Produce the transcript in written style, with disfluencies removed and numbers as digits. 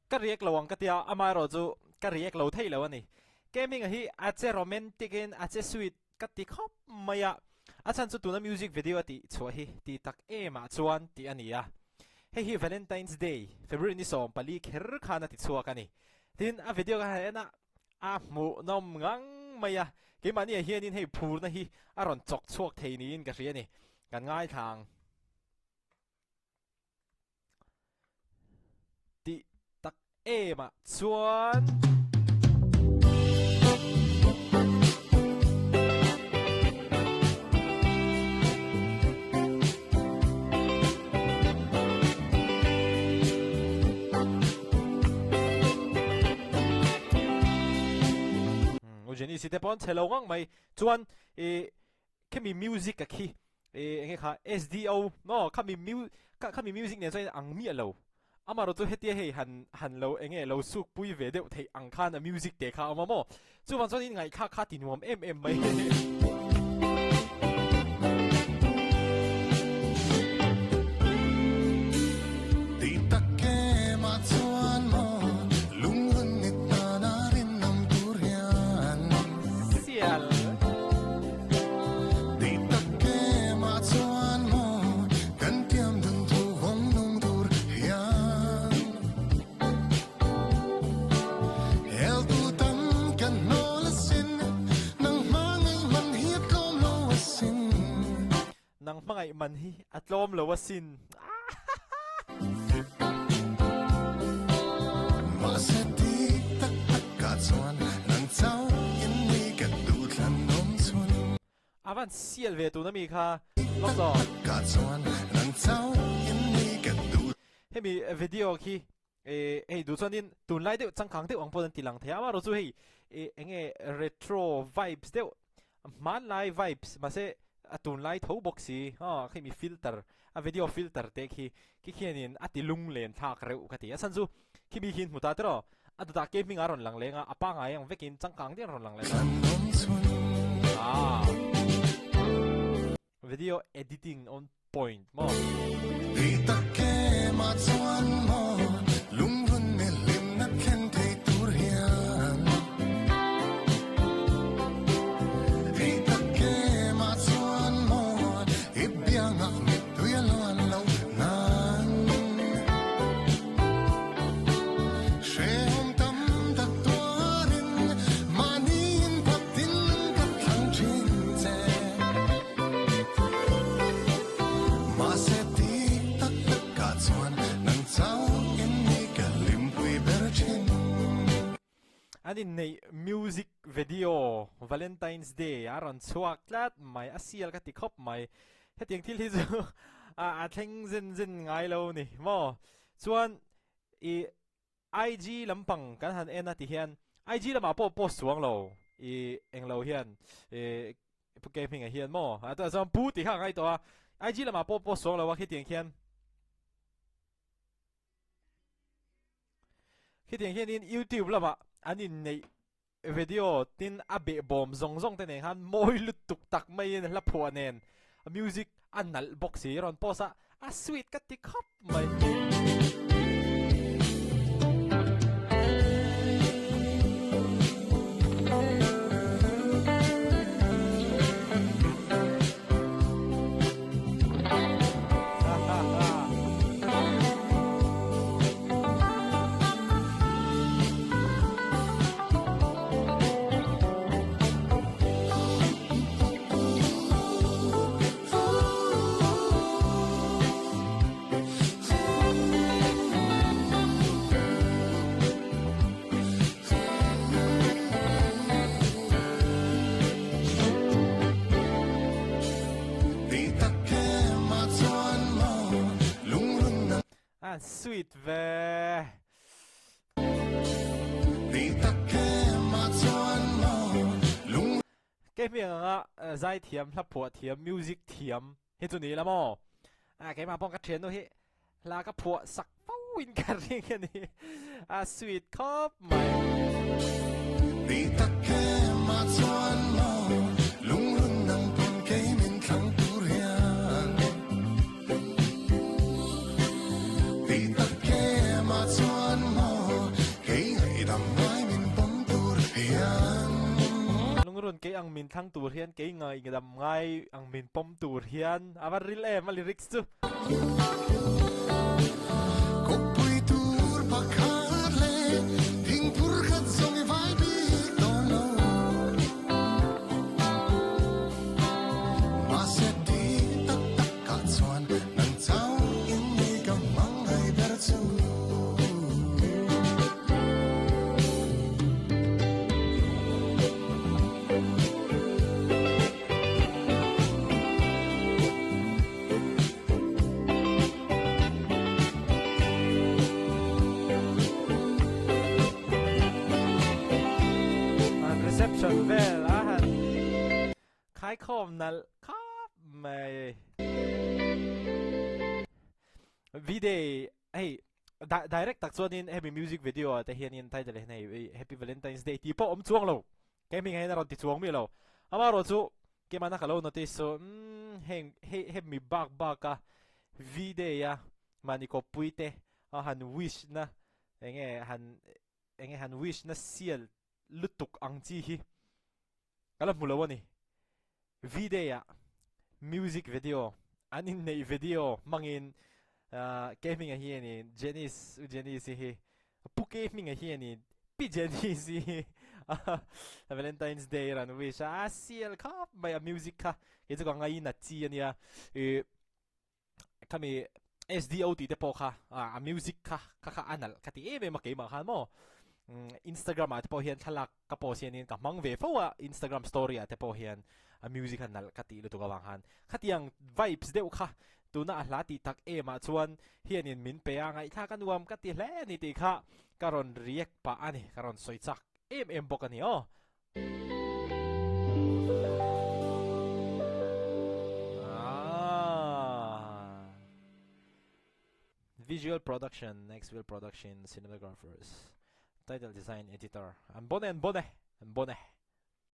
Ka react lo ang ka tia, amaherawhchu ka react lo thei lo a ni. Keming a hi a che romantic in a che sweet ka ti khawp mai a, a chhan chu tuna music video a tih chhuah hi ti tak em ah chuan tih a ni a. Hei hi Valentine's Day, February ni 14 kher khan a ti chhuak a ni. Tin, a video ka han en a, a hmuhnawm ngang mai a, keimahni ah hianin hei phurna hi a rawn chawk chhuak thei niin ka hria a ni. Kan ngaithla ang. Tih tak em ah chuan. U Jenny si te pawn chhe lo ngang mai chuan i khemi music a khi e enge kha SDO maw khami mu kha khami music nen chuan in ang miah lo amarawh chu hetia hei han han lo enge lo suk pui ve deuh theih ang khan a music te kha a awm a maw chuvang chuan in ngaihthlak kha ti nuam em em mai. Ti tak em ah chuan maw lungrun ni tan a rinawm tur hian. Sial. Ti tak em ah chuan maw kan tiam dun thu vawng nung tur hian. Hel tu tam kan hnawl asin, nang hmangaih man hi a tlawm lo asin. Nang hmangaih man hi a tlawm lo asin. Mahse ti tak tak ah chuan nang chauh in ni ka duh thlan awm chhun. A van sial ve tun ami kha lawk zawk. Tak ah chuan nang chauh in ni ka duh. Hemi video khi hei duh chuanin tunlai deuh changkang deuh ang pawh an ti lang thei a, amaherawhchu hei enge retro vibes deuh hmanlai vibes mahse a tunlai tho bawk si aw khi mi filter a video filter te khi khi khianin a ti lung len thlak reuh ka ti a chhan chu khi mi khi hmu ta tiraw a dawtah ke hming a rawn lang leng a a pangai ang vekin changkang deuh an rawn lang leh ta ah. Video editing on point maw. Ti tak em ah chuan maw lungrun ni hlimna thlen thei tur hian. Ti tak em ah chuan maw i biangah mittui a luan lo nan. Hrehawm tam tak tuarin mahni inphatin ka thlang thin che. Mahse ti tak tak ah chuan nang chauh in ni ka hlimpui ber thin. An inneih music video Valentine's Day a rawn chhuak tlat mai, a sial ka ti khawp mai. Hetiang thil hi chu a thleng zen zen ngai lo ni maw? Chuan i IG lampang kan han en a ti hian IG lamah pawh post chuang lo i englo hian i Pu Kei hmingah hian maw a tunah chuan Pu tih kha a ngai tawh a IG lamah pawh post chuang lo a khitiang khian khitiang hianin YouTube lamah an inneih Video tin a behbawm zawng zawng te nen khan mawi lutuk tak maiin hla phuah nen music a nalh bawk si rawn post a, a sweet ka ti khawp mai. A sweet ve. Kei hmiang anga zai thiam, hla phuah thiam, music thiam hi chu ni la maw? A keimah pawh ka thiannu hi hla ka phuah sak fo in ka ring a ni. A sweet khawp mai. kei ang min thlang tur hian kei ngaidam ngai ang min pawm tur hian a va ril em a lyrics chu. Kawppui tur pakhat leh thingphur khat zawng i vai bik dawn lo. Mahse ti tak tak ah chuan nang chau in ni ka hmangaih ber chu. Reception vel a han khaikhawm nalh khawp mai. V-Day hei direct tak chuanin hemi music video ah te hianin title hian hei Happy Valentine's Day tih pawh awm chuang lo. Kei hming hian a rawn ti chuang miah lo. Amaherawhchu keimahna ka lo notice chu umm heng hei hemi bak bak a V-Day a mahni kawppui te a han wish na enge han enge han wish na sial lutuk ang chi hi ka la hmu lo a ni. V-Day ah music video an inneih video hmangin Kei hminga hi a ni Janice u Janice-i hi Pu Kei hminga hi a ni Pi Janice-i hi Valentine's Day rawn wish a a sial khawp mai a music kha kei chu ka ngaina chi a nia ih khami SDO tih te pawh kha a music kha kha kha a nalh ka ti em em a keimah khan maw Instagram ah te pawh hian thlalak ka post hianin ka hmang ve fo a Instagram story ah te pawh hian a music kha nalh ka tih lutuk avang khan khatiang vibes deuh kha tuna a hla tih tak em ah chuan hianin min pe a ngaihthlak a nuam ka ti hle a ni tih kha ka rawn react pah a ni ka rawn sawi chak em em bawk a ni aw. Visual production, next will production, cinematographers, title design, editor. An bon e, an bon e, an bon e.